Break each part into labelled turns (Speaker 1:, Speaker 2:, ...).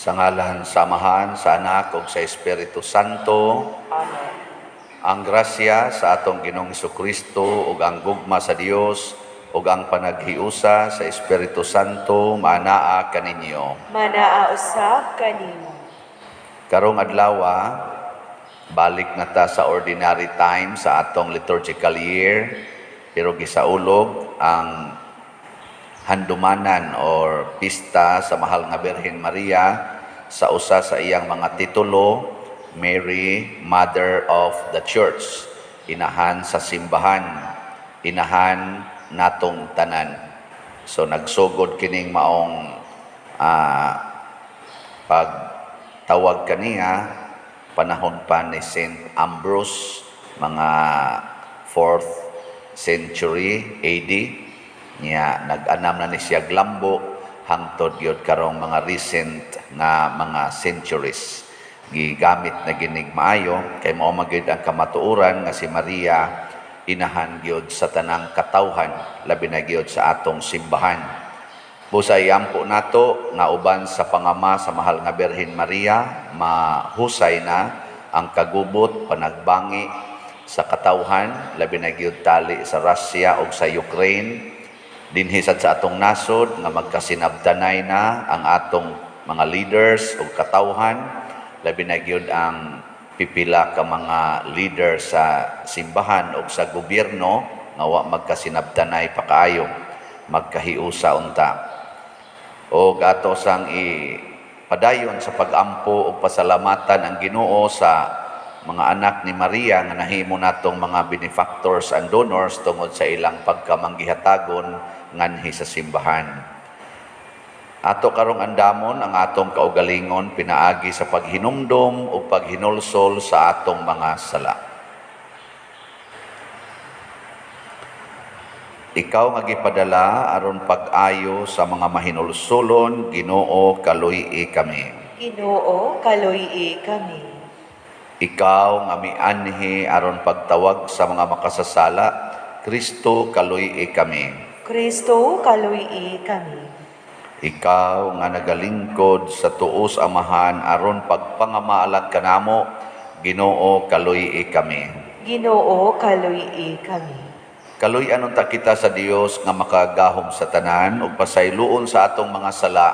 Speaker 1: Sa ngalan sa Amahan, sa Anak ug sa Espiritu Santo.
Speaker 2: Amen.
Speaker 1: Ang grasya sa atong Ginoong Kristo ug ang gugma sa Dios ug ang panaghiusa sa Espiritu Santo maanaa kaninyo.
Speaker 2: Manaa usab kanimo.
Speaker 1: Karong adlaw, balik na ta sa ordinary time sa atong liturgical year, pero gisaulog ang handumanan or pista sa Mahal nga Birhen Maria sa usa sa iyang mga titulo, Mary, Mother of the Church, inahan sa simbahan, inahan natong tanan. So nagsugod kining maong pagtawag kaniya panahon pa ni Saint Ambrose, mga 4th century AD. Niya nag-anam na ni siya glambo hangtod gyud karong mga recent nga mga centuries. Gigamit na ginig maayo kay mao man gyud ang kamatuoran nga si Maria inahan gyud sa tanang katawhan, labi na gyud sa atong simbahan. Busa iampo nato nga uban sa pangama sa Mahal nga Birhen Maria, mahusay na ang kagubot panagbangi sa katawhan, labi na gyud tali sa Russia ug sa Ukraine. Dinhi sad sa atong nasod nga magkasinabtanay na ang atong mga leaders ug katawhan, labi na gyud ang pipila ka mga leader sa simbahan ug sa gobyerno nga wa magkasinabtanay pa kaayo, magkahiusa unta. Og ato sang ipadayon sa pag-ampo ug pasalamatan ang Ginoo sa mga anak ni Maria nga nahimo natong mga benefactors and donors tungod sa ilang pagkamanggihatagon nganhi sa simbahan. Ato karong andamon ang atong kaugalingon pinaagi sa paghinumdom o paghinulsol sa atong mga sala. Ikaw nga gipadala aron pag-ayo sa mga mahinulsolon, Ginoo, kaluy-i kami.
Speaker 2: Ginoo, kaluy-i kami.
Speaker 1: Ikaw nga mianhi aron pagtawag sa mga makasasala, Kristo, kaluy-i kami.
Speaker 2: Kristo, kaluy-i kami.
Speaker 1: Ikaw nga nagalingkod sa tuos Amahan aron pagpangamaalat kanamo, Ginoo, kaluy-i kami.
Speaker 2: Ginoo, kaluy-i kami.
Speaker 1: Kaluy-an unta kita sa Dios nga makagahom sa tanan ug pasayloon sa atong mga sala.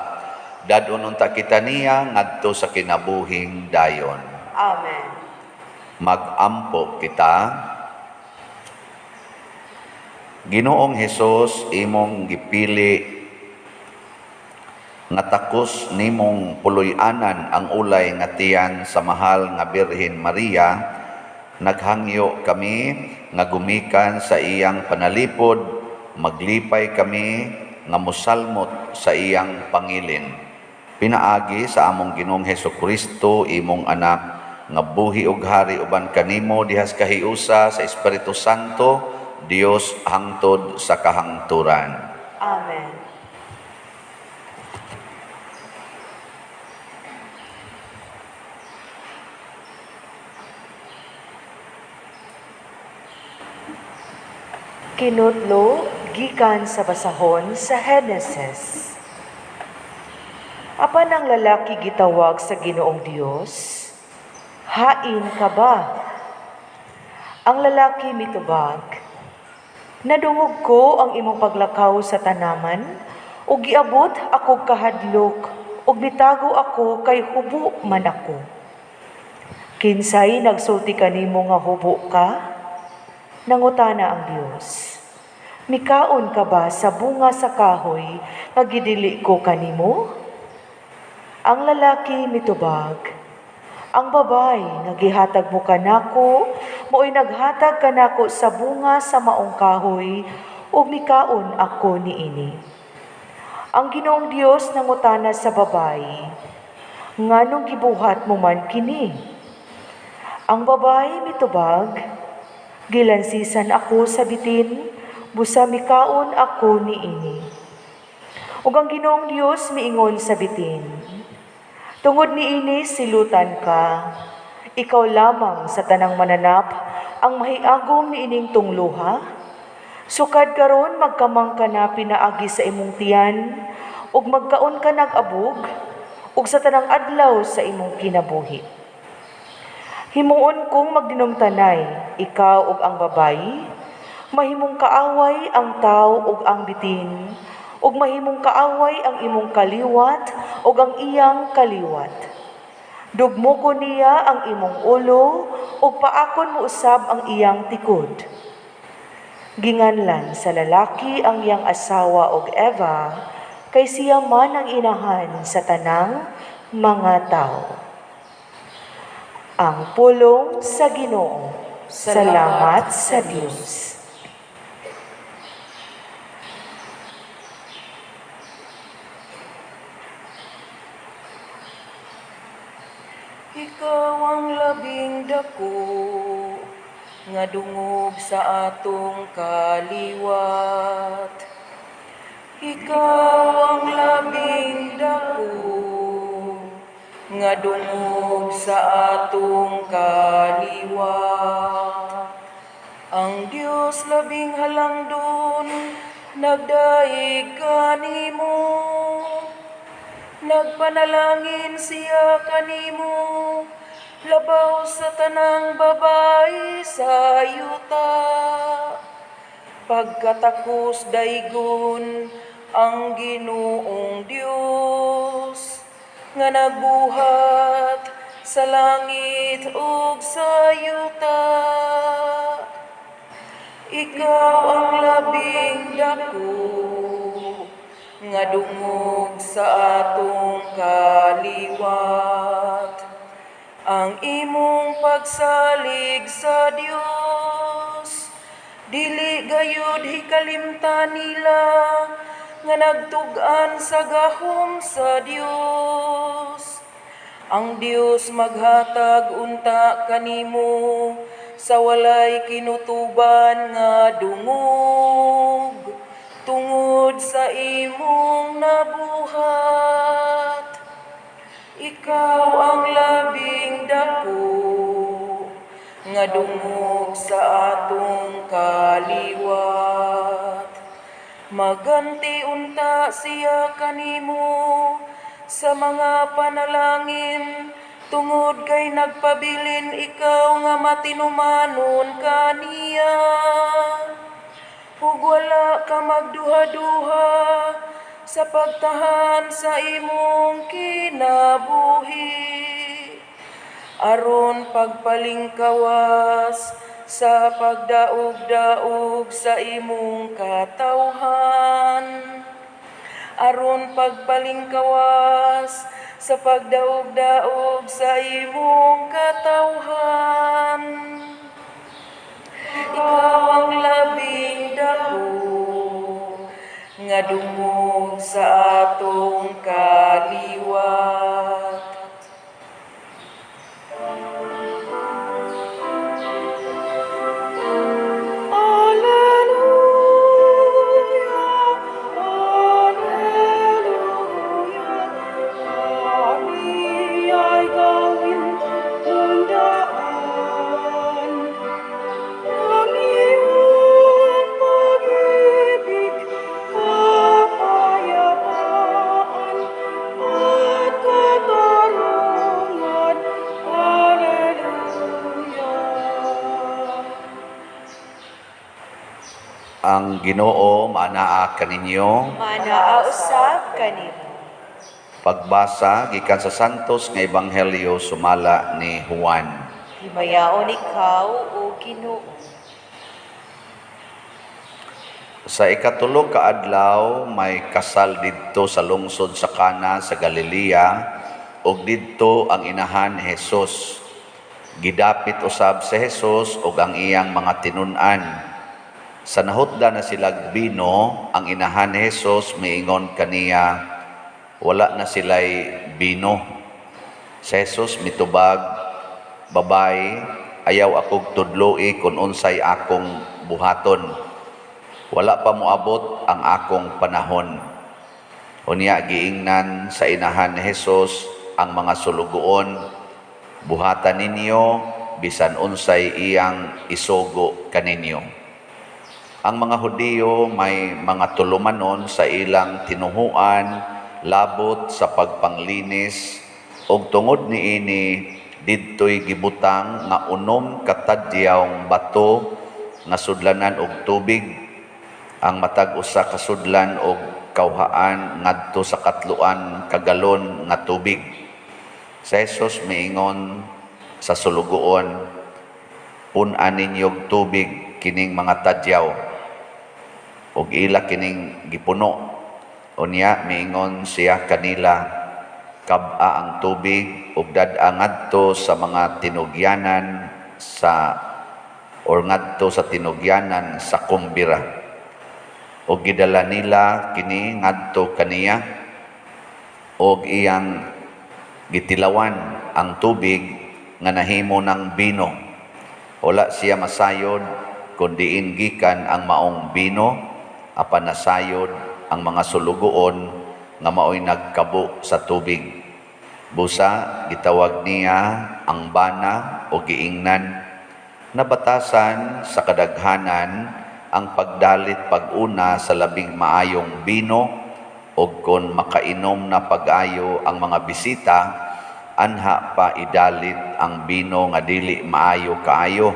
Speaker 1: Dad-on unta kita niya ngadto sa kinabuhing dayon.
Speaker 2: Amen.
Speaker 1: Mag-ampo kita. Ginoong Hesus, imong gipili nga takos nimong puloy-anan ang ulay nga tiyan sa Mahal nga Birhen Maria, naghangyo kami nga gumikan sa iyang panalipod, maglipay kami nga mosalmot sa iyang pangilin. Pinaagi sa among Ginoong Hesukristo, imong anak, nga buhi ug hari uban kanimo dihas kahiusa sa Espiritu Santo, Dios hangtod sa kahangturan.
Speaker 2: Amen. Kinutlo gikan sa basahon sa Henesis. Apan ang lalaki gitawag sa Ginoong Dios, "Hain ka ba?" Ang lalaki mitubag, "Nadungog ko ang imong paglakaw sa tanaman, ug giabot ako kahadlok, ug mitago ako kay hubo man ako." "Kinsay nagsulti kanimo nga hubo ka?" Nangutana ang Dios. "Mikaon ka ba sa bunga sa kahoy nga gidili ko kanimo?" Ang lalaki mitubag, "Ang babay nga gihatag mo kanako, maoy naghatag kanako sa bunga sa maong kahoy, ug mikaon ako niini." Ang Ginoong Dios nangutana sa babay, "Nganong gibuhat mo man kini?" Ang babay mitubag, "Gilansisan ako sa bitin, busa mikaon ako niini." Ug ang Ginoong Dios miingon sa bitin, "Tungod niini silutan ka, ikaw lamang sa tanang mananap ang mahiagom niining tungluha. Sukad karon magkamang ka na pinaagi sa imong tiyan, ug magkaon ka nag-abog, ug sa tanang adlaw sa imong kinabuhi. Himuon kong magdinumtanay ikaw ug ang babayi, mahimong kaaway ang tawo ug ang bitin, ug mahimong kaaway ang imong kaliwat ug ang iyang kaliwat. Dugmoko niya ang imong ulo ug paakon mo usab ang iyang tikod. Ginganlan sa lalaki ang iyang asawa og Eva, kay siya man ang inahan sa tanang mga tawo. Ang pulong sa Ginoo. Salamat sa Dios.
Speaker 3: Ikaw ang labing dako nga dungog sa atong kaliwat. Ikaw ang labing dako nga dungog sa atong kaliwat. Ang Dios labing halangdon, nagdaig kanimo. Nagpanalangin siya kanimo, labaw sa tanang babae sa yuta. Pagkatakos daygon ang Ginoong Dios nga nagbuhat sa langit ug sa yuta. Ikaw ang labing dako nga dungog sa atong kaliwat. Ang imong pagsalig sa Dios dili gayud hikalimtan nila nga nagtug-an sa gahom sa Dios. Ang Dios maghatag unta kanimo sa walay kinutuban nga dungog tungod sa imong nabuhat. Ikaw ang labing dako nga dungog sa atong kaliwat. Maganti unta siya kanimo sa mga panalangin tungod kay nagpabilin ikaw nga matinumanon kaniya. Ug wala ka magduha-duha sa pagtahan sa imong kinabuhi, aron pagpalingkawas sa pagdaog-daog sa imong katawhan, aron pagpalingkawas sa pagdaog-daog sa imong katawhan. Ikaw ang labing dako nga dungog sa atong kaliwat.
Speaker 4: Alleluia, Alleluia, kami ay gawin mong daan. Ang iyong pag-ibig, kapayapaan, at katarungan. Alleluia.
Speaker 1: Ang Ginoo maanaa kaninyo.
Speaker 2: Manaa usab kanimo.
Speaker 1: Pagbasa gikan sa Santos nga Ebanghelyo sumala ni Juan.
Speaker 2: Himayaon ikaw, o Ginoo.
Speaker 1: Sa ikatulo ka adlaw may kasal didto sa lungsod sa Kana sa Galilea, ug didto ang inahan ni Jesus. Gidapit usab si Jesus ug ang iyang mga tinun-an. Sa nahutda na silag bino, ang inahan ni Jesus miingon kaniya, wala na sila'y bino. Si Jesus mitubag, babay, ayaw akog tudloi kun unsay akong buhaton. Wala pa moabot ang akong panahon. Unya giingnan sa inahan ni Jesus ang mga sulugoon, buhatan ninyo bisan unsay iyang isugo kaninyo. Ang mga Hudiyo may mga tulumanon sa ilang tinuhuan labot sa pagpanglinis, ug tungod niini didtoy gibutang nga 6 ka tadyawng bato nga sudlanan og tubig. Ang matag usa ka sudlan og kawhaan ngadto sa 3 ka galon nga tubig. Si Jesus miingon sa sulugoon, "Pun-a ninyog tubig kining mga tadyaw." Ug ila kining gipuno. Unya miingon siya kanila, "Kab-a ang tubig ug dad-a ngadto sa mga tinugyanan sa or ngadto sa tinugyanan sa kumbira." Ug gidala nila kini ngadto kaniya, ug iyang gitilawan ang tubig nga nahimo ng bino. Wala siya masayod kun diin gikan ang maong bino, apan nasayod ang mga sulugoon nga maoy nagkabo sa tubig. Busa gitawag niya ang bana o giingnan, "Nabatasan sa kadaghanan ang pagdalit pag-una sa labing maayong bino, og kon makainom na pag-ayo ang mga bisita, anha pa idalit ang bino nga dili maayo kaayo.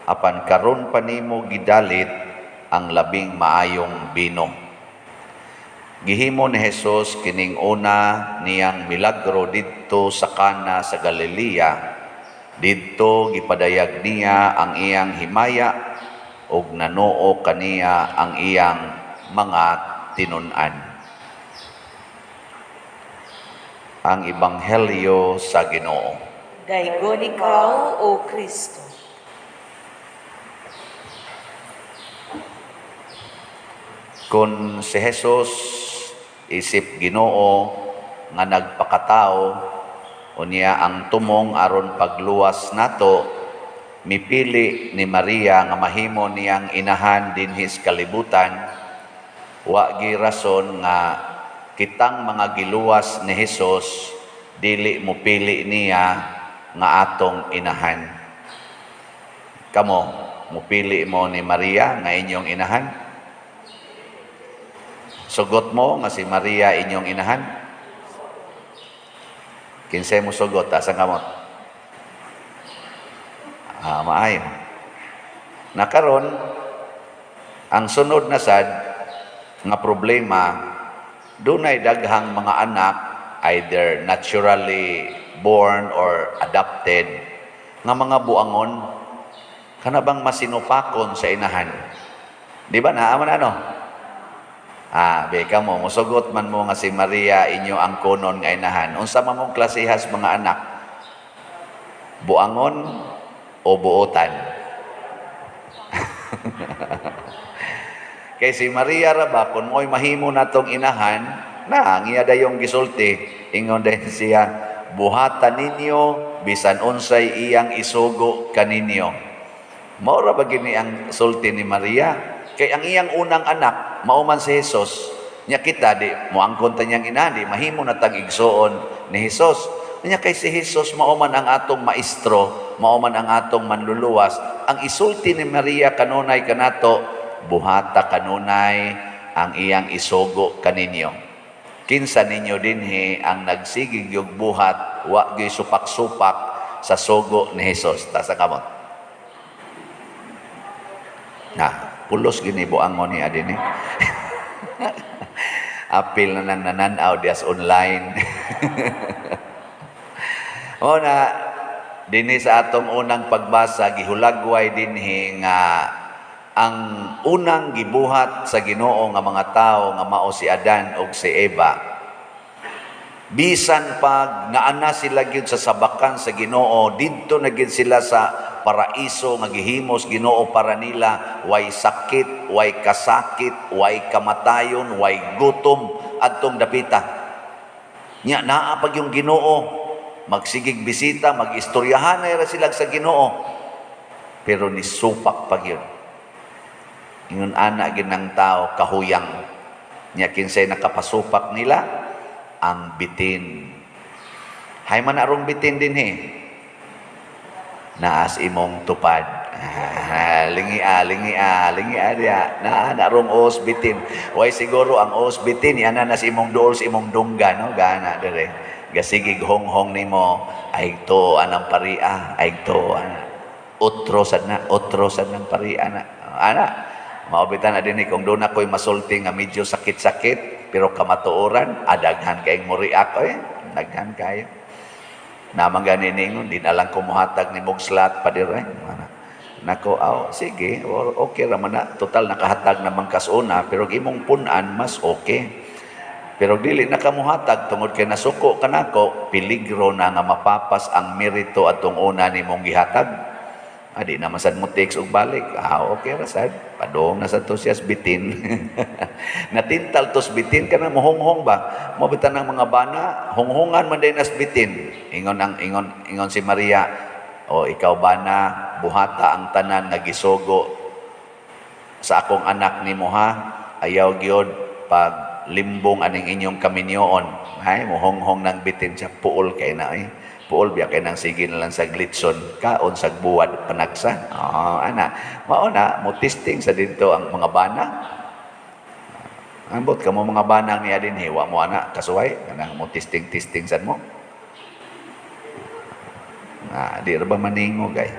Speaker 1: Apan karon pa nimo gidalit ang labing maayong bino." Gihimo ni Jesus kining una niyang milagro didto sa Kana sa Galilea. Didto gipadayag niya ang iyang himaya, ug nanuo kaniya ang iyang mga tinun-an. Ang Ebanghelyo sa Ginoo.
Speaker 2: Daygon ikaw, O Kristo.
Speaker 1: Kung si Jesus isip Ginoo nga nagpakatao, unya ang tumong aron pagluwas nato, mipili ni Maria nga mahimo niyang inahan dinhis kalibutan, wa gi rason nga kitang mga giluwas ni Hesus dili mopili niya nga atong inahan. Kamo, mopili mo ni Maria nga inyong inahan? Sugot mo nga si Maria inyong inahan? Kinsay mo sugot, asa kamot? Maayo. Nakaron, ang sunod na sad nga problema, dunay daghang mga anak either naturally born or adopted nga mga buangon, kana bang masinupakon sa inahan? Di ba naa man ano? Be kamo musugot man mo nga si Maria inyo ang kunon nga inahan. Unsa man mong klasehas mga anak? Buangon o buotan? Kay si Maria ra ba kun mo'y mahimo natong inahan, na ang iya dayong gisulti, ingon din siya, "Buhatan ninyo bisan unsay iyang isugo kaninyo." Mao ra ba gini ang sulti ni Maria? Kay ang iyang unang anak mao man si Jesus. Nya kita di moangkon ta niyang inahan, di mahimo na tag igsuon ni Jesus. Nya kay si Jesus mao man ang atong maestro, mao man ang atong manluluwas. Ang isulti ni Maria kanunay kanato, "Buhata kanunay ang iyang isugo kaninyo." Kinsa ninyo dinhi ang nagsigig yung buhat, wa gyud supak-supak sa sugo ni Jesus? Tasa kamot. Na, pulos gini buangon ni adini. Apil na nang nananaw dias online. O na, dinhi sa atong unang pagbasa, gihulagway dinhi nga ang unang gibuhat sa Ginoo nga mga tawo nga mao si Adan ug si Eva. Bisan pag naana sila gyud sa sabakan sa Ginoo, didto na gyud sila sa paraiso nga gihimos Ginoo para nila, way sakit, way kasakit, way kamatayon, way gutom adtong dapita. Nya naa pag yung Ginoo, magsigig bisita, magistoryahan na ra sila sa Ginoo. Pero nisupak pa gyud. Ingon ana gyud ng tao kahuyang. Nya kinsay nakapasupak nila? Ang bitin. Hay man arong bitin dinhi. Naas imong tupad. Ah, lingi ah, lingi ah, lingi ah diya. Na narong os bitin. Way siguro ang os bitin yana na sa imong duol sa imong dungga, no, gana dire. Gasigig honghong nimo ay to anang paria, ay to ana. Otro sad na, otro sad ng paria na. Ana, mao bitan na dinhi kung doon ako'y masulti nga medyo sakit-sakit pero kamatuoran, adaghan kayong mo react eh, daghan kayo. Naman gani ningon, di na lang kumuhatag ni mog slot pa dire. Ana. Nako, aw, sige, okay ra man na. Total nakahatag naman kas una, pero imong punan mas okay. Pero dili na kamuhatag tungod kay nasuko kanako, peligro na nga mapapas ang merito atong una nimong gihatag. Ah, di na masad mo text og balik. Ah, okay ra sad. Padong na sad to siya bitin. Natintal tos bitin kana mohonghong ba? Mo bitan ng mga bana, honghongan man din as bitin. Ingon ang ingon ingon si Maria, o ikaw bana, buhata ang tanan nga gisugo sa akong anak nimo ha. Ayaw gyud pag limbong aning inyong kaminyoon. Hay, mohonghong ng bitin siya, puol kay na eh. Puol biya kay nang sige na lang sa glitson, kaon sa buwad panagsa. Oh, ana. Mao na mo testing sa didto ang mga bana. Ambot kamo mga banang niya din wa mo ana kasuway kanang mo testing testing sad mo. Ah, di ra ba maningo gay.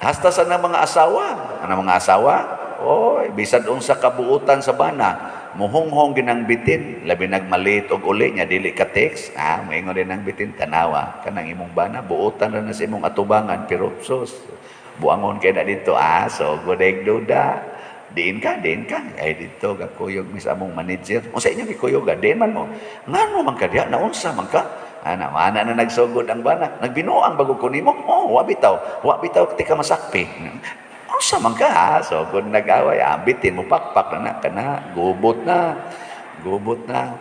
Speaker 1: Hasta sa nang mga asawa, ano mga asawa? Oy, bisan unsa kabuutan sa bana, muhonghong ginang bitin, labi nagmalit og uli nya dili ka text, ah, moingon din ang bitin tanawa kanang imong bana, buutan ra na sa imong atubangan pero sus, buangon kay na dito, ah, so good duda. Diin ka, diin ka. Ay dito gakuyog mi sa among manager. Unsa inyo gikuyog, diin man mo. Ngano man ka diha, naunsa man ka? Ana, mana na nagsugod ang bana. Nagbinuang bago ko nimo. Oh, wa bitaw. Wa bitaw ti ka masakpi. Unsa man ka? Ah, sugod nag-away. Ambitin mo pakpak na na kana gubot na. Gubot na.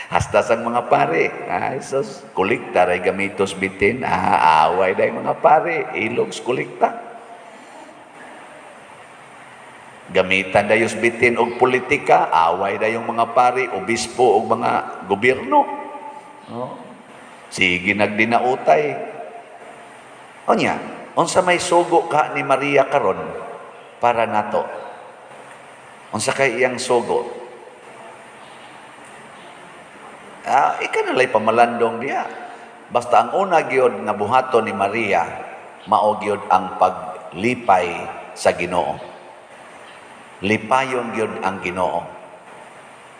Speaker 1: Hasta sang mga pare. Ay, sus, kolekta ray gamitos bitin. Ah, away day mga pare. Ilog kolekta. Gamitan dayos bitin og politika, away dayong mga pari, obispo og mga gobyerno. No? Sige nagdinautay. Onya, unsa may sugo ka ni Maria karon para nato? Unsa kay iyang sugo? Ah, ika na lay pamalandong diha. Basta ang una gyud nga buhaton ni Maria, mao gyud ang paglipay sa Ginoo. Lipayon gyud ang Ginoo.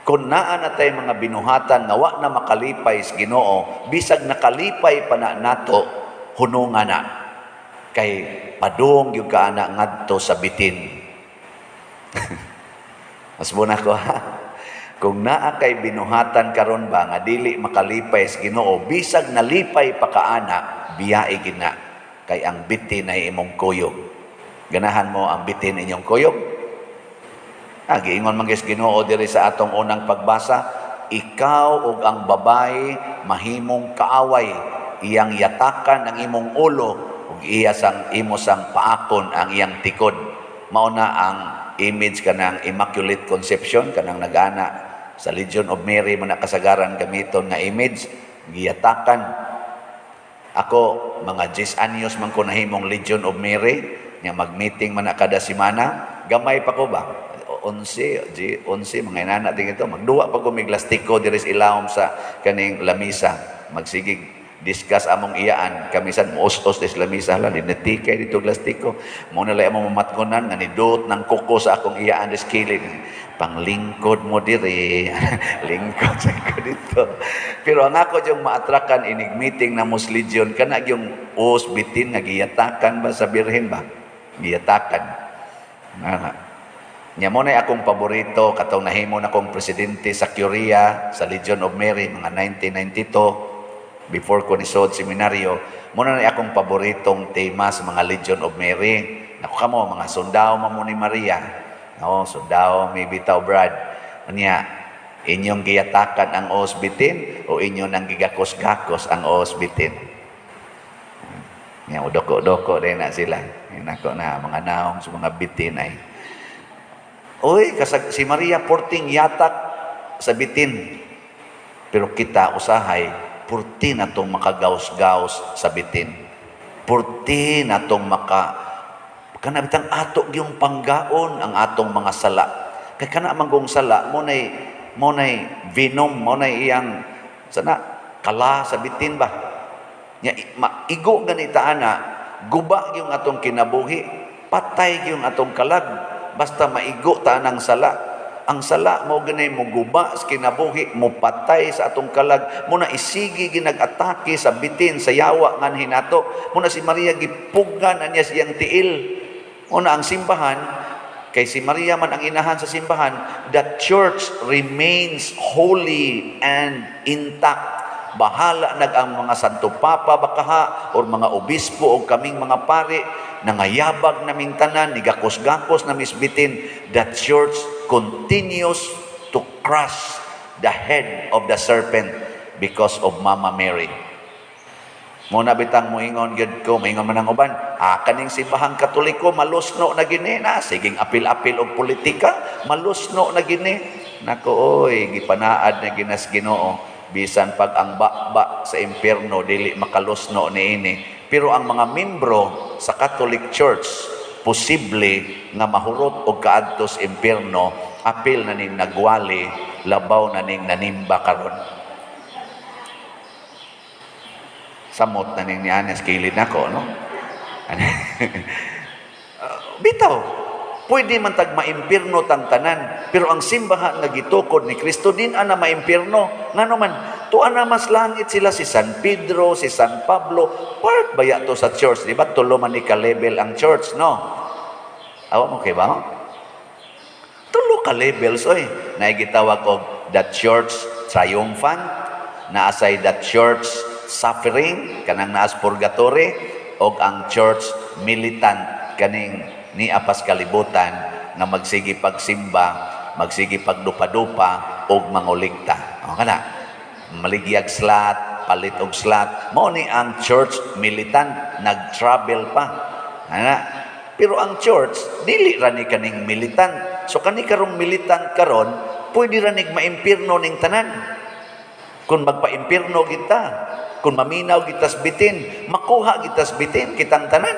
Speaker 1: Kung naa na tay mga binuhatan nga wa na makalipay sa Ginoo, bisag nakalipay pa na nato, hununga na. Kay padung gyud ka ana ngadto sa bitin. Mas muna ko ha. Kung naa kay binuhatan karon ba nga dili makalipay sa Ginoo, bisag nalipay pa ka ana, biyae gid na. Kay ang bitin ay imong kuyog. Ganahan mo ang bitin inyong kuyog? Ah, giingon man gyud Ginoo diri sa atong unang pagbasa, ikaw ug ang babae mahimong kaaway, iyang yatakan ang imong ulo ug iya sang imo sang paakon ang iyang tikod. Mao na ang image kanang Immaculate Conception kanang nagana sa Legion of Mary man kasagaran gamiton nga image, giyatakan. Ako mga 10 anyos man ko nahimong Legion of Mary, nya mag-meeting man na kada semana, gamay pa ko ba? 11, G, 11, mga inana din ito. Magduwa pa ko mig lastiko diri sa ilawom sa kaning lamisa. Magsigig discuss among iyaan. Kami san muostos des lamisa la dinatikay dito lastiko. Mo na lay among mamatkonan nga nidot ng kuko sa akong iyaan des kilid. Panglingkod mo diri. Lingkod sa ko dito. Pero ang ako yung maatrakan inig meeting na Mus Legion kana yung os bitin nga giyatakan ba sa birhen ba? Giyatakan. Nga. Nya mo na akong paborito katong nahimo na akong presidente sa Curia sa Legion of Mary mga 1992 before ko nisod seminaryo. Mo na akong paboritong tema sa mga Legion of Mary. Nako kamo mga sundao man mo ni Maria. No, sundao mi bitaw Brad. Unya inyong giyatakan ang os bitin o inyo nang gigakos-gakos ang os bitin. Nya udoko-udoko din na sila. Nako na mga naong sa mga bitin ay. Uy, kasag, si Maria porting yatak sa bitin. Pero kita usahay, purti na itong makagaus-gaus sa bitin. Purti natong maka kana bitang ato gyung panggaon ang atong mga sala. Kay kana manggong sala mo nay venom, mo nay iyang sana kala sa bitin ba. Nya maigo ganita ana, guba yung atong kinabuhi, patay yung atong kalag basta maigo ta ng sala. Ang sala mo ganay mo guba sa kinabuhi, mo patay sa atong kalag, mo na isigi ginag-atake sa bitin sa yawa nganhi nato. Mo na si Maria gipugan na niya siyang tiil. Mo na ang simbahan, kay si Maria man ang inahan sa simbahan, the church remains holy and intact. Bahala nag ang mga Santo Papa bakaha or mga obispo o kaming mga pare, nangayabag naming tanan, nigakos-gakos na misbitin, the church continues to crush the head of the serpent because of Mama Mary. Muna bitang moingon gyud ko, moingon man ang uban, kaning simbahang Katoliko malusno na gini na, siging apil-apil og politika, malusno na gini. Nako oy, gipanaad na ginas Ginoo, bisan pag ang bakba sa impierno dili makalusno niini. Pero ang mga membro sa Catholic Church posible nga mahurot og kaadto sa impierno, apil na ning nagwali, labaw na ning nanimba karon. Samot na ning ni Anes kilid nako, no? Bitaw, pwede man tag maimpirno tang tanan, pero ang simbahan nga gitukod ni Kristo din ana maimpirno. Ngano man, tuwa na mas langit sila si San Pedro, si San Pablo, part baya to sa church, di ba? Tulo man ni ka-level ang church, no? Awa mo kay ba? Tulo ka levels oy. Naigitawag og the church triumphant, naasay the church suffering, kanang naas purgatory, og ang church militant, kaning niapas kalibutan nga magsige pagsimba, magsige pagdupa-dupa og mangulikta. O kana, maligyag slat, palit og slat, mao ni ang church militant, nag-travel pa. Ana, pero ang church dili ra ni kaning militant. So kani karong militant karon, pwede ra nig maimpirno ning tanan. Kung magpaimpirno kita, kung maminaw kita sa bitin, makuha kita sa bitin kitang tanan.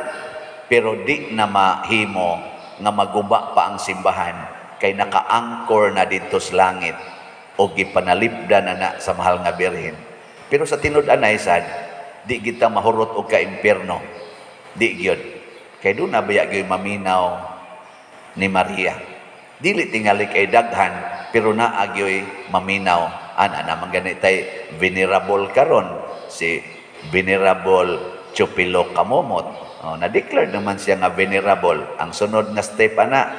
Speaker 1: Pero di na mahimo nga maguba pa ang simbahan kay naka-anchor na didto sa langit o gipanalipdan na na sa mahal nga Birhen. Pero sa tinud-anay sad, di kita mahurot og ka-impierno. Di gyud. Kay doon na baya gyud maminaw ni Maria. Dili tingali kay daghan, pero naa gyoy maminaw. Ana naman gani tay venerable karon si Venerable Chupilo Kamomot. Oh, na-declare naman siya nga venerable. Ang sunod nga step ana,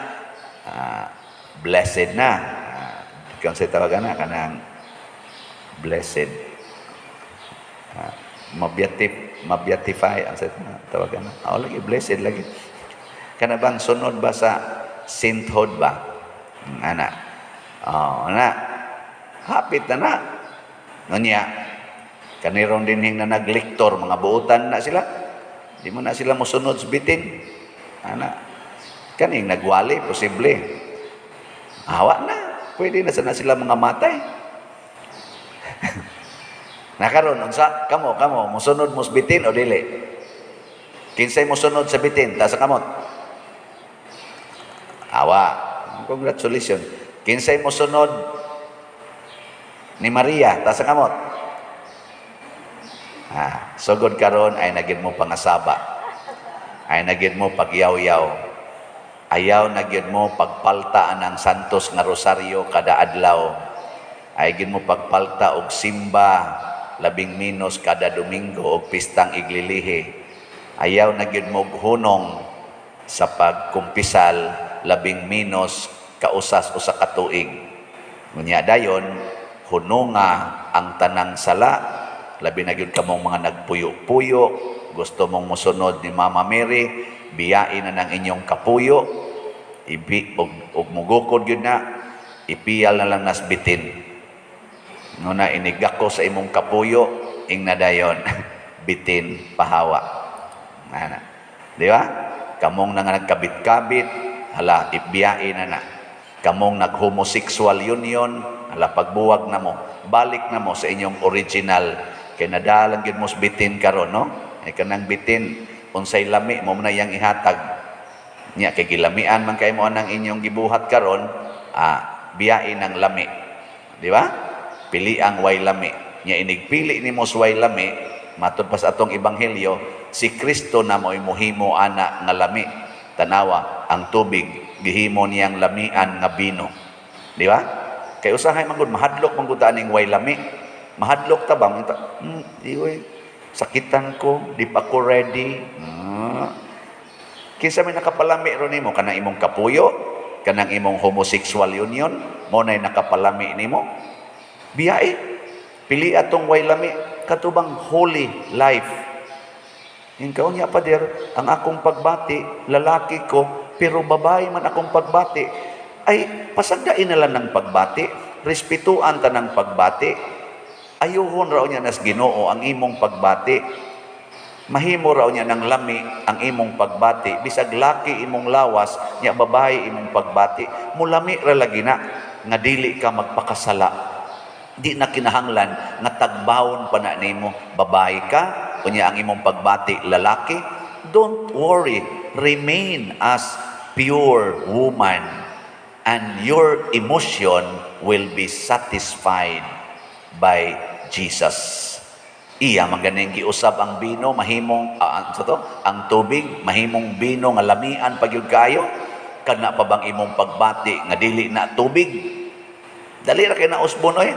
Speaker 1: blessed na. Kung sa tawag ana kanang blessed. Mabeatify ang sa tawag ana. Oh, lagi blessed lagi. Kana bang sunod ba sa sainthood ba? Ana. Oh, ana. Hapit na na. Ngunya, kaniron din hing na naglektor, mga buutan na sila. Di mo na sila mosunod sa bitin. Ana. Kaning nagwali, posible. Awa na. Pwede na sana sila mga matay. Nakaron, unsa? Kamo, kamo, mosunod mo sa bitin o dili? Kinsay mosunod sa bitin? Taas sa kamot. Awa. Congratulations. Kinsay mosunod ni Maria? Taas sa kamot. Sugod karon ay nagid mo pangasaba. Ay nagid mo pagyaw-yaw. Ayaw nagyud mo pagpalta ang Santos nga Rosaryo kada adlaw. Ay gid mo pagpalta og simba labing minos kada Domingo og pistang iglilihi. Ayaw na gyud mo hunong sa pagkumpisal labing minos kausas usa ka tuig. Unya dayon hununga ang tanang sala, labi na gyud kamong mga nagpuyo-puyo, gusto mong mosunod ni Mama Mary, biyain na ng inyong kapuyo, ibi og mugukod gyud na, ipiyal na lang nas bitin. Nguna inigako sa imong kapuyo, ing nadayon bitin pahawa. Ana. Di ba? Kamong nang nagkabit-kabit, hala ibiyain na na. Kamong nag-homosexual union, hala pagbuwag na mo, balik na mo sa inyong original. Kay nadalang gyud mo sa bitin karon, no? Ay kanang bitin Unsay lami mo na iyang ihatag. Nya kay gilamian man kay mo anang inyong gibuhat karon, biyain ang lami. Di ba? Pili ang way lami. Nya inigpili nimo sa way lami, matud pa sa atong ebanghelyo, si Kristo na mo'y muhimo ana nga lami. Tanawa, ang tubig gihimo niyang lamian nga bino. Di ba? Kay usahay man gud mahadlok man gud ta aning way lami. Mahadlok ta ba? Di oy, sakitan ko, di pa ko ready. Kinsa may nakapalami ro nimo? Kanang imong kapuyo, kanang imong homosexual union, mo nay nakapalami nimo. Biyae. Pili atong way lami katubang holy life. Yung kaunya, pader, ang akong pagbati, lalaki ko, pero babae man akong pagbati, ay pasagdain na lang ng pagbati, respetuan ta ng pagbati, ayuhon raw niya nas Ginoo ang imong pagbati. Mahimo raw niya ng lami ang imong pagbati, bisag laki imong lawas, nya babae imong pagbati, mulami ra lagi na nga dili ka magpakasala. Di na kinahanglan nga tagbawon pa na nimo, babae ka, unya ang imong pagbati lalaki. Don't worry, remain as pure woman and your emotion will be satisfied by Jesus. Iya man ganing giusab ang bino mahimong sa to, ang tubig mahimong bino nga lamian pa gyud kayo. Kana pa bang imong pagbati nga dili na tubig? Dali ra kay na usbon oy.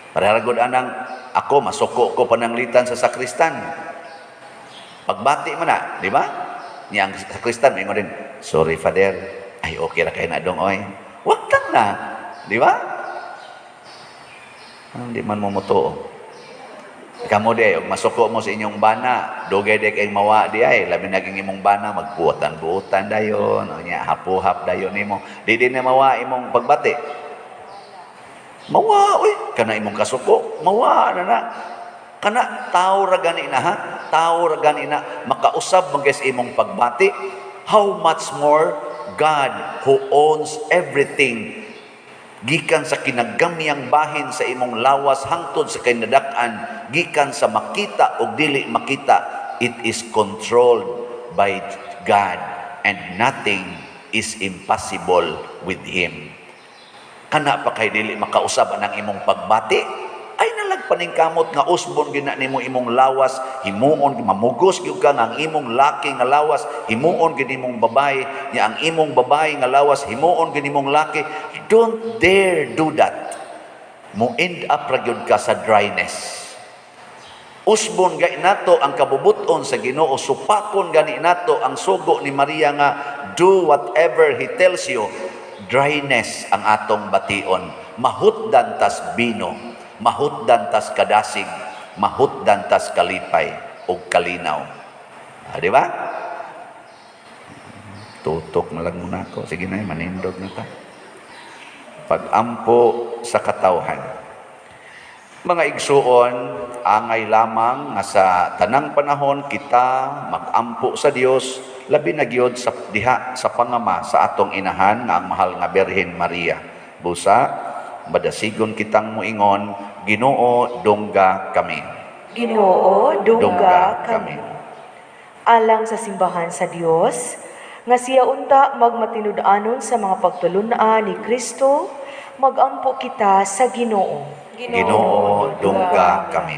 Speaker 1: Pareha gud anang ako, masuko ko pananglitan sa sakristan. Pagbati man na, di ba? Niya ang sakristan maingon din, "Sorry, Father." "Ay, okay ra kay na dong oy." Wag tang na, di ba? Hindi man mo motuo. Kamo di og masuko mo sa inyong bana, dugay di kay mawa di ay, labi naging imong bana magbuotan-buotan dayon, o nya hapuhap dayon nimo. Di din na mawa imong pagbati. Mawa oy, kana imong kasuko, mawa na na. Kana tao ra gani na ha, tao ra gani na makausab man kay sa imong pagbati. How much more God who owns everything, gikan sa kinagamyang bahin sa imong lawas hangtod sa kinadak-an, gikan sa makita o dili makita, it is controlled by God and nothing is impossible with Him. Kana pa kay dili makausab ang imong pagbati, ay nalag paningkamot nga usbon gina nimo imong lawas, himuon mamugos gyud ka nga ang imong laki nga lawas himuon gid imong babae, nya ang imong babae nga lawas himuon gid imong laki. Don't dare do that. Mo end up ra gyud ka sa dryness. Usbon gani nato ang kabubuton sa Ginoo, supakon gani nato ang sugo ni Maria nga do whatever He tells you. Dryness ang atong bation. Mahutdan tas bino, mahutdan tas kadasig, mahutdan tas kalipay ug kalinaw. Di ba? Tutok na lang muna ako. Sige na, manindog na ta. Pag-ampo sa katawhan. Mga igsuon, angay lamang nga sa tanang panahon kita magampo sa Dios, labi na gyud sa diha sa pangama sa atong inahan nga ang mahal nga Birhen Maria. Busa madasigon kitang moingon, "Ginoo, dungga kami."
Speaker 2: Ginoo, dungga kami. Alang sa simbahan sa Dios, nga siya unta magmatinud-anon sa mga pagtulun-an ni Kristo, magampo kita sa Ginoo.
Speaker 1: Ginoo, dungga kami.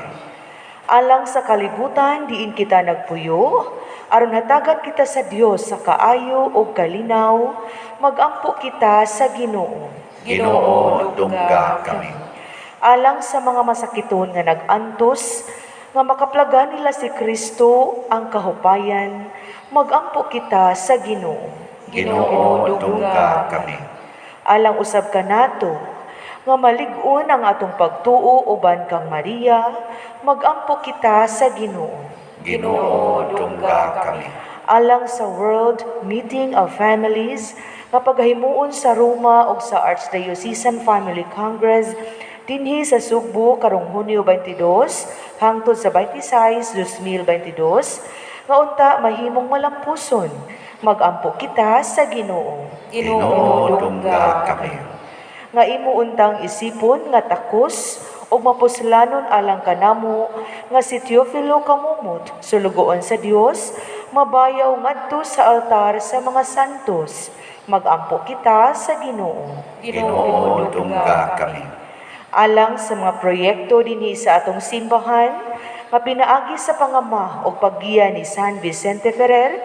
Speaker 2: Alang sa kalibutan diin kita nagpuyo, aron hatagan kita sa Dios sa kaayo ug kalinaw, magampo kita sa Ginoo.
Speaker 1: Ginoo, dungga kami.
Speaker 2: Alang sa mga masakiton nga nag-antos, nga makaplagan nila si Kristo ang kahupayan, magampo kita sa Ginoo.
Speaker 1: Ginoo, dungga kami.
Speaker 2: Alang usab kanato, nga malig-on ang atong pagtuo uban kang Maria, magampo kita sa Ginoo.
Speaker 1: Ginoo, dungga kami.
Speaker 2: Alang sa World Meeting of Families nga pagahimuon sa Roma ug sa Archdiocesan Family Congress dinhi sa Sugbo karong Hunyo 22 hangtod sa 26, 2022, nga unta mahimong malampuson, magampo kita sa Ginoo.
Speaker 1: Ginoo, dungga kami.
Speaker 2: Nga imo untang isipon nga takos Ug mapuslanon alang kanamo nga si Teofilo Camomot, sulugoon sa Dios, mabayaw ngadto sa altar sa mga santos. Magampo kita sa Ginoo.
Speaker 1: Ginoo, dungga kami.
Speaker 2: Alang sa mga proyekto dinhi sa atong simbahan nga pinaagi sa pangama ug paggiya ni San Vicente Ferrer,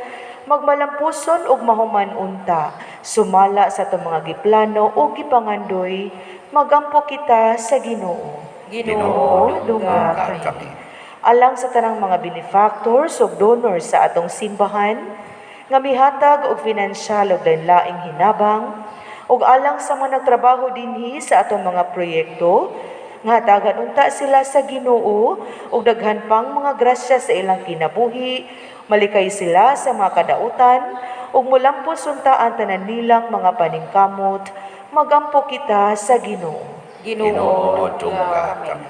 Speaker 2: magmalampuson ug mahuman unta sumala sa atong mga giplano ug gipangandoy. Magampo kita sa Ginoo.
Speaker 3: Ginoo,
Speaker 2: dungga
Speaker 1: dungga kami.
Speaker 2: Alang sa tanang mga benefactors ug donors sa atong simbahan nga mihatag og finansyal ug lain-laing hinabang, ug alang sa mga nagtrabaho dinhi sa atong mga proyekto, nga hatagan unta sila sa Ginoo og daghan pang mga grasya sa ilang kinabuhi, malikay sila sa mga kadautan ug molampos unta ang tanan nilang mga paningkamot. Magampo kita sa Ginoo.
Speaker 1: Ginoo, dungga kami.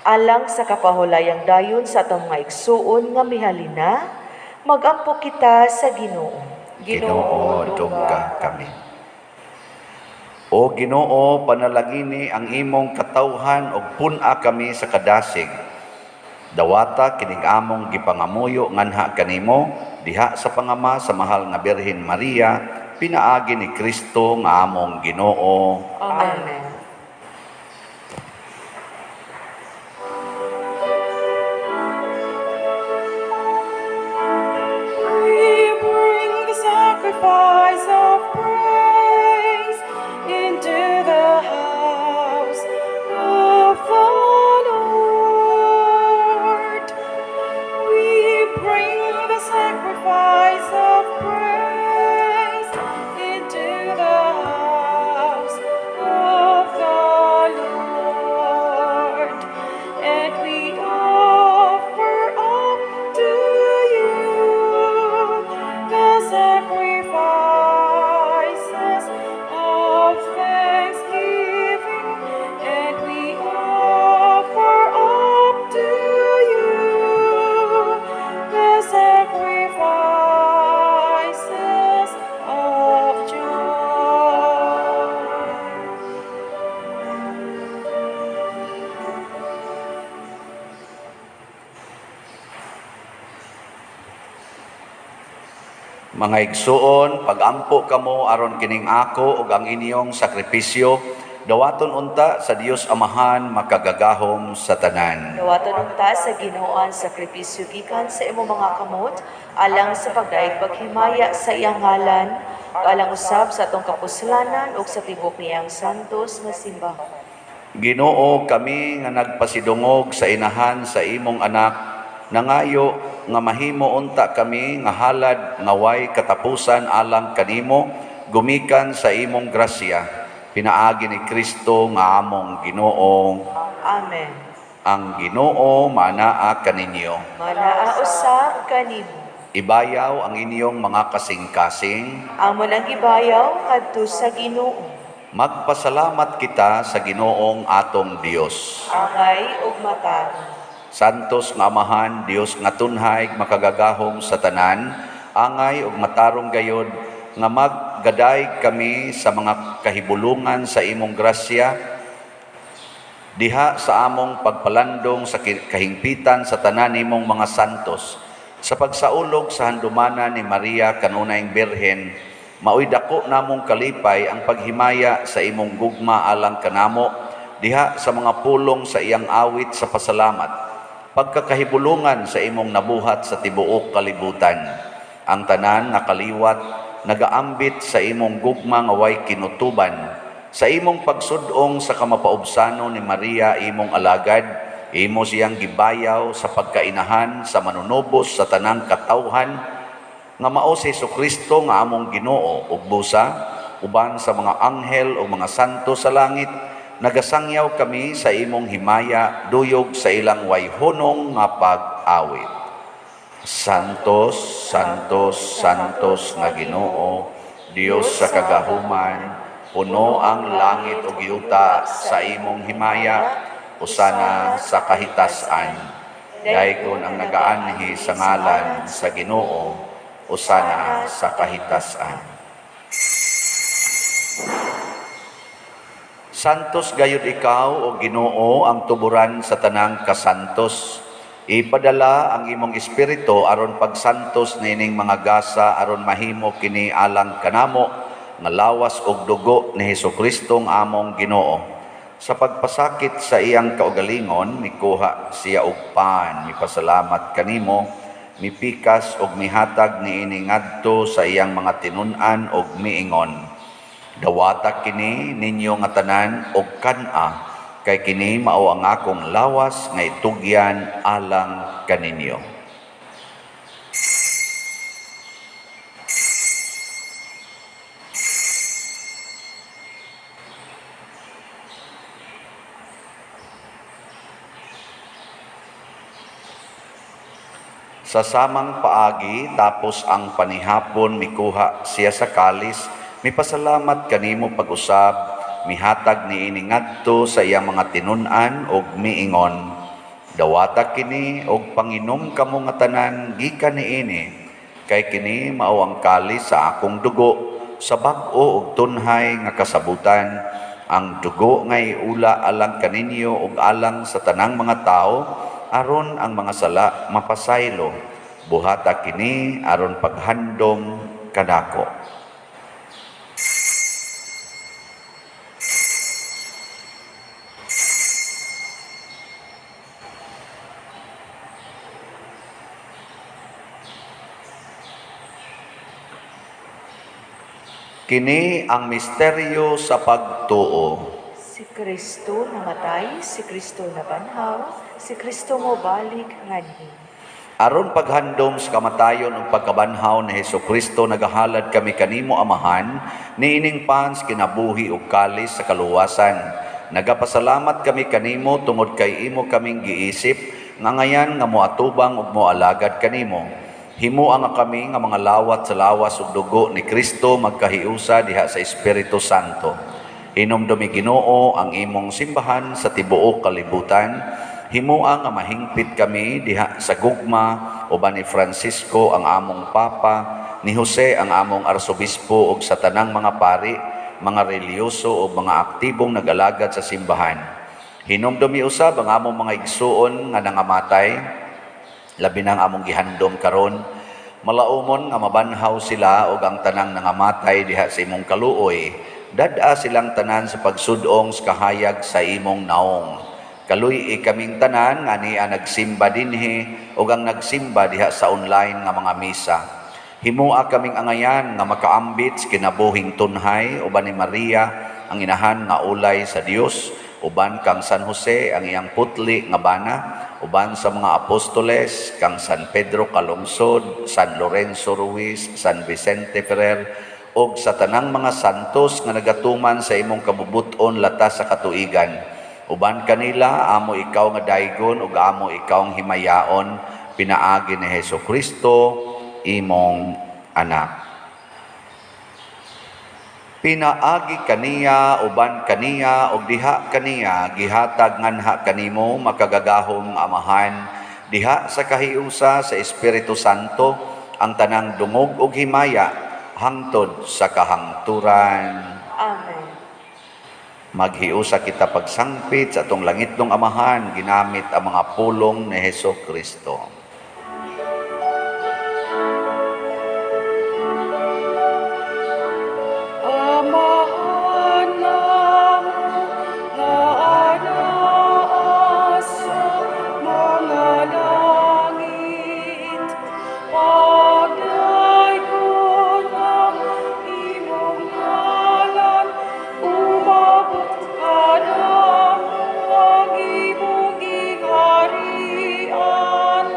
Speaker 2: Alang sa kapahulayang dayon sa atong mga igsuon nga mihalina, magampo kita sa Ginoo.
Speaker 1: Ginoo, dungga kami. O Ginoo, panalangini ang imong katawhan ug pun-a kami sa kadasig. Dawata kining among gipangamuyo nganha kanimo diha sa pangama sa mahal nga Birhen Maria, pinaagi ni Kristo nga among Ginoo.
Speaker 2: Amen.
Speaker 4: We bring the sacrifice of praise into the house of the Lord. We bring the sacrifice of praise into the house of the Lord, and we offer up to you the sacrifices of thanksgiving, and we offer up to you the sacrifices of joy.
Speaker 1: Mga igsuon, pagampo kamo aron kining ako ug ang inyong sakripisyo dawaton unta sa Dios Amahan makagagahom sa tanan.
Speaker 2: Dawaton unta sa Ginoo ang sakripisyo gikan sa imong mga kamot alang sa pagdayeg paghimaya sa iyang ngalan, alang usab sa atong kapuslanan ug sa tibok niyang santos nga simbahan.
Speaker 1: Ginoo, kami nga nagpasidungog sa inahan sa imong anak, nangayo nga mahimo unta kami nga halad nga way katapusan alang kanimo, gumikan sa imong grasya, pinaagi ni Kristo nga among Ginoo.
Speaker 2: Amen.
Speaker 1: Ang Ginoo manaa kaninyo.
Speaker 2: Manaa usab kanimo.
Speaker 1: Ibayaw ang inyong mga kasing-kasing.
Speaker 2: Amon ang gibayaw ngadto sa Ginoo.
Speaker 1: Magpasalamat kita sa Ginoong atong Dios.
Speaker 2: Angay ug matarong.
Speaker 1: Santos nga Amahan, Dios nga tunhay, makagagahom sa tanan, angay ug matarong gayod nga maggaday kami sa mga kahibulungan sa imong grasya, diha sa among pagpalandong sa kahingpitan sa tanan nimong mga santos, sa pagsaulog sa handumanan ni Maria kanunayng Birhen, maoy dako namong kalipay ang paghimaya sa imong gugma alang kanamo, diha sa mga pulong sa iyang awit sa pasalamat, pagkakahibulungan sa imong nabuhat sa tibuok kalibutan. Ang tanan nga kaliwat nagaambit sa imong gugma nga way kinutuban, sa imong pagsudong sa kamapaubsano ni Maria imong alagad, imo siyang gibayaw sa pagkainahan sa manunubos sa tanang katawhan, nga mao si Hesukristo nga among Ginoo, ug busa uban sa mga anghel o mga santo sa langit, nagasangyaw kami sa imong himaya duyog sa ilang wayhunong nga pag-awit. Santos, Santos, Santos nga Ginoo, Dios sa kagahuman, puno ang langit ug yuta sa imong himaya, usana sa kahitasan. Daygon ang nagaanhi sa ngalan sa Ginoo, usana sa kahitasan. Santos gayud ikaw, o Ginoo, ang tuburan sa tanang kasantos. Ipadala ang imong espiritu aron pagsantos niining mga gasa aron mahimo kini alang kanamo nga lawas ug dugo ni Hesukristo ang among Ginoo. Sa pagpasakit sa iyang kaugalingon, mikuha siya og pan, mipasalamat kanimo, mipikas og mihatag niini ngadto sa iyang mga tinun-an og miingon: Dawata kini ninyo nga tanan og kan-a, kay kini mao ang akong lawas nga itugyan alang kaninyo. Sa samang paagi, tapos ang panihapon, mikuha siya sa kalis, mipasalamat kanimo pag-usab, mihatag niini ngadto sa iyang mga tinun-an og miingon: Dawata kini og panginom kamo nga tanan gikan niini, kay kini mao ang kalis sa akong dugo sa bag-o og tunhay nga kasabutan, ang dugo nga iula alang kaninyo ug alang sa tanang mga tawo aron ang mga sala mapasaylo. Buhata kini aron paghandom kanako. Kini ang misteryo sa pagtuo.
Speaker 2: Si Kristo namatay, si Kristo nabanhaw, si Kristo mobalik nganhi.
Speaker 1: Aron paghandom sa kamatayon ug pagkabanhaw ni Hesukristo, nagahalad kami kanimo, Amahan, niining pans kinabuhi ug kalis sa kaluwasan. Nagapasalamat kami kanimo tungod kay imo kaming giisip nga ngayan nga moatubang ug moalagad kanimo. Himoa nga kami nga mga lawat sa lawas ug dugo ni Kristo magkahiusa diha sa Espiritu Santo. Hinumdumi, Ginoo, ang imong simbahan sa tibuok kalibutan. Himoa nga mahingpit kami diha sa gugma uban ni Francisco ang among Papa, ni Jose ang among Arsobispo ug sa tanang mga pari, mga relihiyoso ug mga aktibong nag-alagad sa simbahan. Hinumdumi usab ang among mga igsuon nga nangamatay, labi nang among gihandom karon, malaumon nga mabanhaw sila ug ang tanang nangamatay diha sa imong kaluoy. Dad-a silang tanan sa pagsudong sa kahayag sa imong naong. Kaluy-i kaming tanan nga ania nagsimba dinhi ug ang nagsimba diha sa online nga mga misa. Himoa kaming angayan nga makaambit sa kinabuhing tunhay uban ni Maria ang inahan nga ulay sa Dios, uban kang San Jose ang iyang putli nga bana, uban sa mga apostoles kang San Pedro Calungsod, San Lorenzo Ruiz, San Vicente Ferrer, ug sa tanang mga santos nga nagatuman sa imong kabubuton latas sa katuigan. Uban kanila amo ikaw nga daygon ug amo ikaw ang himayaon pinaagi ni Hesukristo imong anak. Pinaagi kaniya, uban kaniya, ug diha kaniya gihatag nganha kanimo makagagahom Amahan diha sa kahiusa sa Espiritu Santo ang tanang dungog ug himaya hangtod sa kahangturan.
Speaker 2: Amen.
Speaker 1: Maghiusa kita pagsangpit sa atong langitnong Amahan ginamit ang mga pulong ni Hesukristo.
Speaker 4: Amahan namo nga anaa sa mga langit, pagdaygon ang imong ngalan, umabot kanamo ang imong gingharian.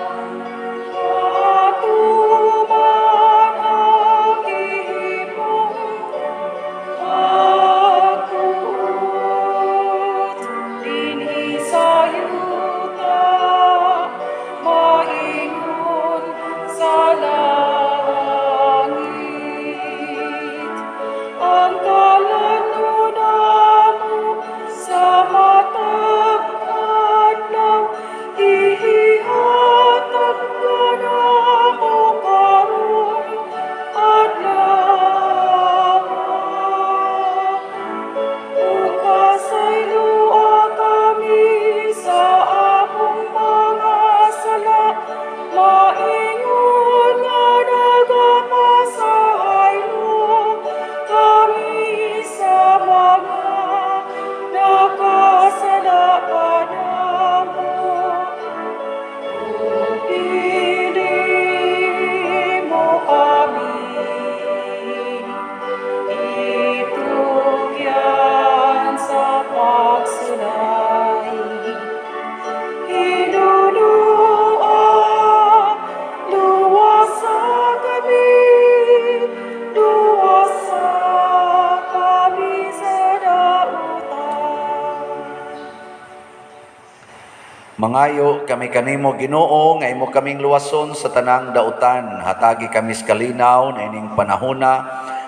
Speaker 1: Mangayo kami kanimo, Ginoo, nga imo kaming luwason sa tanang dautan. Hatagi kami sa kalinaw na ining panahona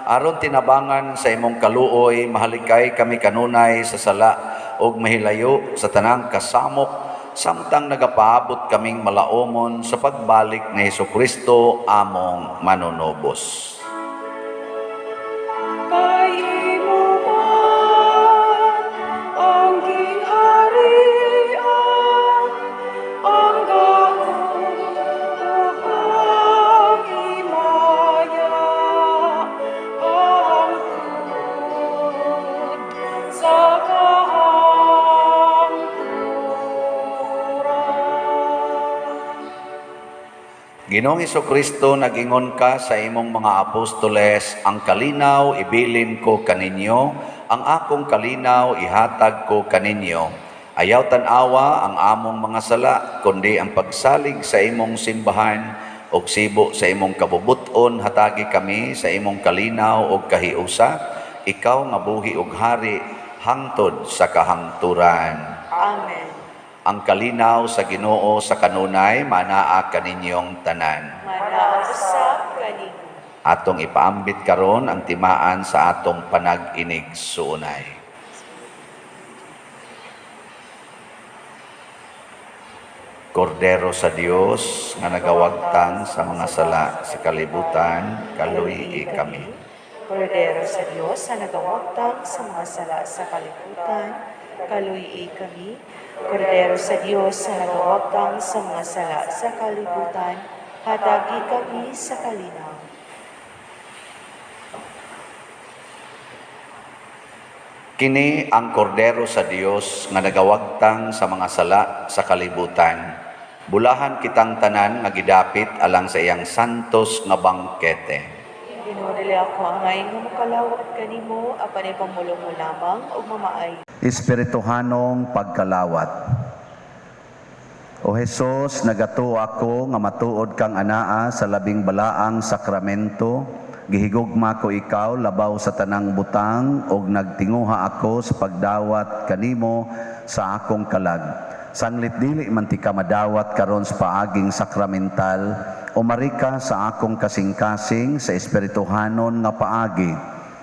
Speaker 1: aron tinabangan sa imong kaluoy, mahalikay kami kanunay sa sala ug mahilayo sa tanang kasamok samtang nagapaabot kaming malaomon sa pagbalik ni Hesukristo among manunubos.
Speaker 4: Kay imo man ang gingharian, ang gahom ug ang himaya, hangtod sa kahangturan.
Speaker 1: Ginoong Kristo, nagingon ka sa imong mga apostoles, "Ang kalinaw ibilin ko kaninyo, ang akong kalinaw ihatag ko kaninyo. Ayaw tan-awa ang among mga sala, kundi ang pagsalig sa imong simbahan ug sibo sa imong kabubut-on, hatagi kami sa imong kalinaw ug kahiusa, ikaw nga buhi ug hari hangtod sa kahangturan."
Speaker 2: Amen.
Speaker 1: Ang kalinaw sa Ginoo sa kanunay manaa kaninyong tanan.
Speaker 2: Manaa usab kanimo.
Speaker 1: Atong ipaambit karon ang timaan sa atong panag-inigsuonay. Kordero sa Dios nga nagawagtang sa mga sala sa kalibutan, kaluy-i kami.
Speaker 2: Kordero sa Dios nga nagawagtang sa mga sala sa kalibutan, kaluy-i kami. Kordero sa Dios nga nagawagtang sa mga sala sa kalibutan, hatagi kami sa kalinaw.
Speaker 1: Kini ang Kordero sa Dios nga nagawagtang sa mga sala sa kalibutan. Bulahan kitang tanan nga gidapit alang sa iyang santos nga bangkete.
Speaker 2: Ginoo, dili ako angay nga mokalawat kanimo, apan ipamulong mo lamang ug mamaayo.
Speaker 1: Espirituhanong pagkalawat. O Hesus, nagatuo ako nga matuod kang anaa sa labing balaang sakramento. Gihigugma ko ikaw labaw sa tanang butang ug nagtinguha ako sa pagdawat kanimo sa akong kalag. Sanglit dili man tika madawat karon sa paaging sakramental, umari ka sa akong kasing-kasing sa espirituhanon nga paagi.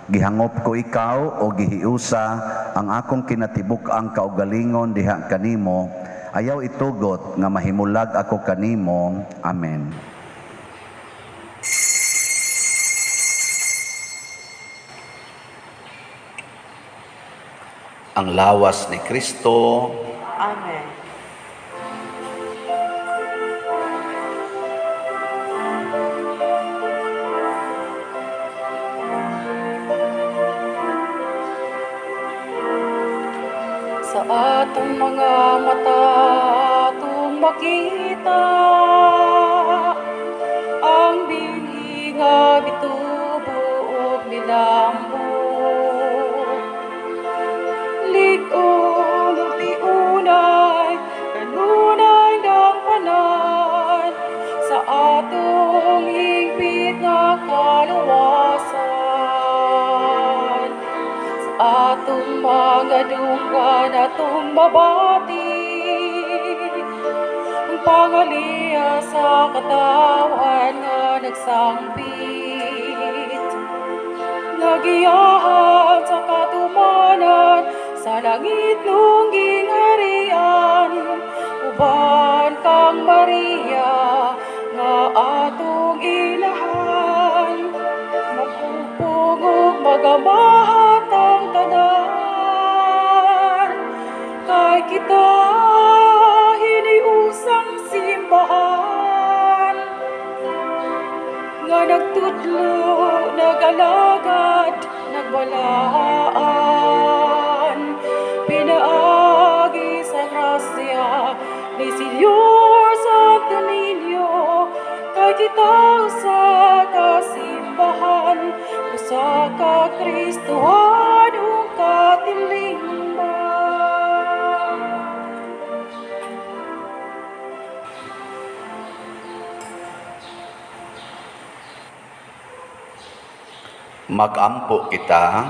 Speaker 1: Gihangop ko ikaw o gihiusa ang akong kinatibuk-ang kaugalingon diha kanimo. Ayaw itugot nga mahimulag ako kanimo. Amen. Ang lawas ni Kristo.
Speaker 2: Amen.
Speaker 4: Sa atong mga mata atong makita ang binhi nga mitubo ug milambo. Lig-on ug tiunay kanunay dangpanan sa atong higpit nga kaluwasan. Sa atong mga dunggan atong mabati ang pangaliya sa katawhan nga nagsangpit, nga giyahan sa katumanan sa langit nung gingharian, uban kang Maria nga atong inahan. Magpugpong ug magamahan tang tanan, kay kita hiniusang simbahan nga nagtudlo, nagalagad, nagbalaan, pinaagi sa grasya ni Senyor Santo Niño. Kay kita usa ka simbahan, usa ka Kristohanong katilingban.
Speaker 1: Magampo kita.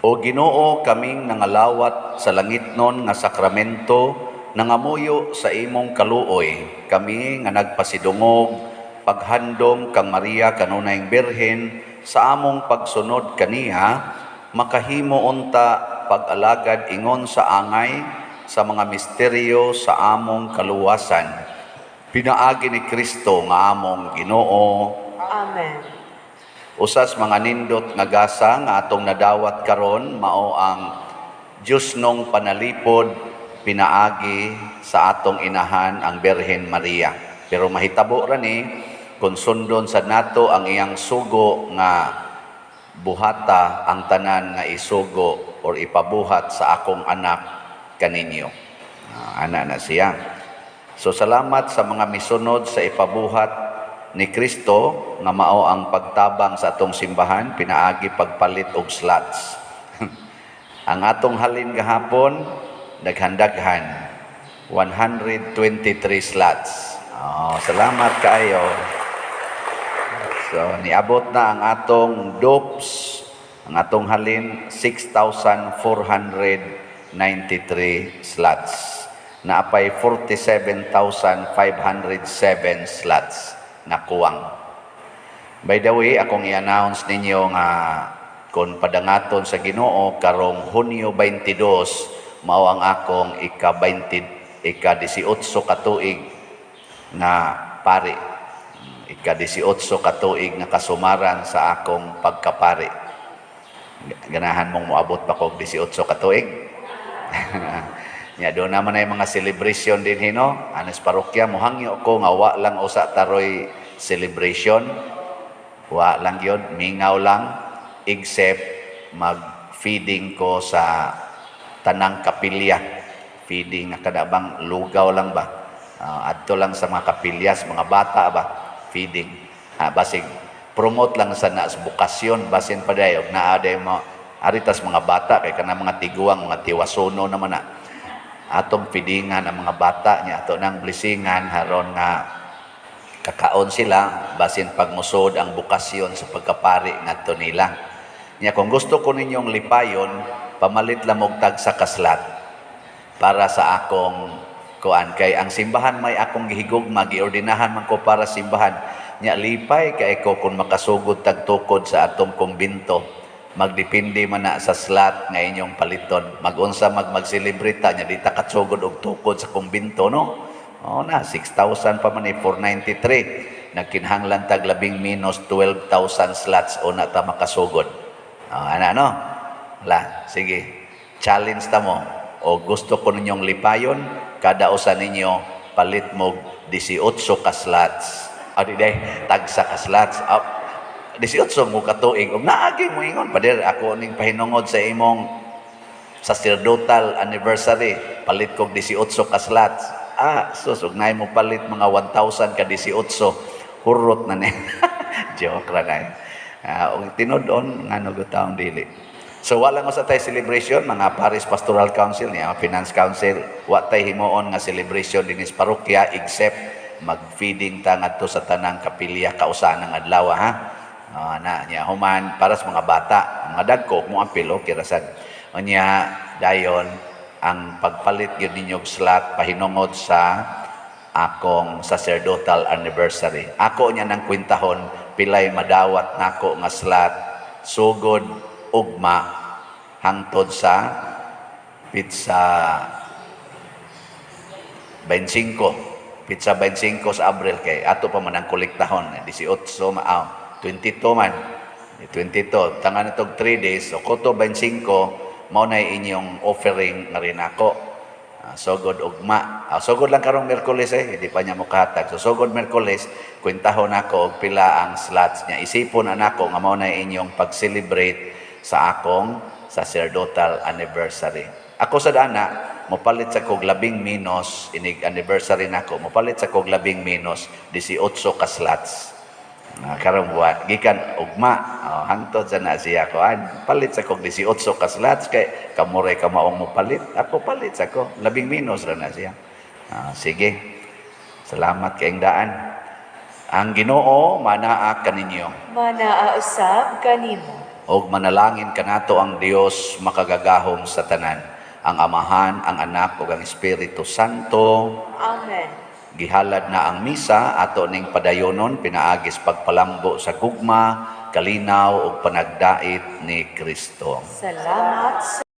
Speaker 1: O Ginoo, kaming nangalawat sa langitnon nga sakramento, nangamuyo sa imong kaluoy, kami nga nagpasidungog paghandom kang Maria kanunayng Birhen sa among pagsunod kaniya, makahimo unta pag-alagad ingon sa angay sa mga misteryo sa among kaluwasan. Pinaagi ni Kristo nga among Ginoo.
Speaker 2: Amen.
Speaker 1: Usas mga nindot nga gasa nga atong nadawat karon mao ang Diyosnong panalipod pinaagi sa atong inahan, ang Birhen Maria. Pero mahitabo ra ni kung sundon sa nato ang iyang sugo nga "Buhata ang tanan nga isugo or ipabuhat sa akong anak kaninyo." Ana na siya. So salamat sa mga misunod sa ipabuhat ni Kristo nga mao ang pagtabang sa atong simbahan pinaagi pagpalit og slots. Ang atong halin gahapon naghandaghan 123 slots. Oh, salamat kaayo. So niabot na ang atong dupes, ang atong halin, 6,493 slots. Naapay 47,507 slots na kuwang. By the way, akong i-announce ninyo nga kung padangaton sa Ginoo, karong Hunyo 22 mao ang akong ika-20, ika-18 ka tuig nga pari. Ika-18 ka tuig nga kasumaran sa akong pagkapari. Ganahan mong moabot pa kog 18 ka tuig? Nya doon naman ay mga celebration din hino. Anas parokya, mohangyo ko nga wa lang usa taroy celebration. Wa lang yun, mingaw lang except mag-feeding ko sa tanang kapilya. Feeding nga kada bang lugaw lang ba? Adto lang sa mga kapilyas, mga bata ba? Feeding. Basig promote lang sa nas bukasyon basin pa dayo naa day mo aritas mga bata kay kana mga tiguang, mga tiwasono naman na atong feedingan ang mga bata niya, ato nang blessingan haron nga kakaon sila, basin pagmusod ang bukasyon sa pagkapari ngadto nila. Nya kung gusto ko ninyong lipayon, pamalit lang og tagsa ka slot para sa akong kuan, kay ang simbahan may akong gihigugma, giordinahan man ko para simbahan. Nya lipay kay ko kung makasugod tag tukod sa atong kumbinto. Magdepende man na sa slot nga inyong paliton. Magunsa mag-celebrate ta nya di ta katsugod og tukod sa kumbinto, no? Oh na 6,000 pa man eh, 493. Nagkinahanglan tag labing minus 12,000 slots o na ta makasugod. Oh, ana no? La, sige. Challenge ta mo. O gusto ko ninyong lipayon, kada usa ninyo palit mo 18 ka slots. O di day, tagsa ka slots. Oh, 18 mo katuig. Og naagi mo ingon, "Pader, ako ning pahinungod sa imong sacerdotal anniversary, palit kog 18 ka slots." Ah, sus, ug naay mo palit mga 1,000 ka 18, hurot na ni. Joke ra na. Og tinud-on ngano taong dili. So wala mo sa tay celebration, mga Parish Pastoral Council niya, Finance Council, wa tay himuon nga celebration dinis parokya except mag-feeding ta ngadto sa tanang kapilya kausa ng adlaw, ha. Na niya human para sa mga bata, mga dagko mo apil, okay ra sad. Unya dayon ang pagpalit gyud ninyo og slot pahinungod sa akong sacerdotal anniversary. Ako niya nang kwentahon pilay madawat nako nga slot sugod ugma hangtod sa petsa 25. Petsa 25 sa Abril kay ato pa man ang kolektahon 18 ma 22 man. 22 tanga na tog 3 days, so kuto 25 mao na inyong offering nga rin ako. Sugod ugma. Sugod lang karong Miyerkules eh, hindi pa niya mokahatag. So sugod Miyerkules, kwentahon nako og pila ang slots niya. Isipon na nako nga mao na inyong pag-celebrate sa akong sacerdotal anniversary. Ako sa dana, mopalit sa kog labing minus inig anniversary nako, mopalit sa kog labing minus 18 ka slots. Karong buwan, gikan ugma, oh, hangtod sa na siya kuan, palit sa kog 18 ka slots kay kamuray ka maong mopalit, ako palit sa ko, labing minus ra na siya. Sige. Salamat kayong daan. Ang Ginoo manaa kaninyo.
Speaker 2: Manaa usab kanimo.
Speaker 1: Og manalangin kanato ang Dios makagagahom sa tanan, ang Amahan, ang Anak ug ang Espiritu Santo.
Speaker 2: Amen.
Speaker 1: Gihalad na ang misa, ato ning padayonon pinaagi sa pagpalambo sa gugma, kalinaw ug panagdait ni Kristo.
Speaker 2: Salamat sa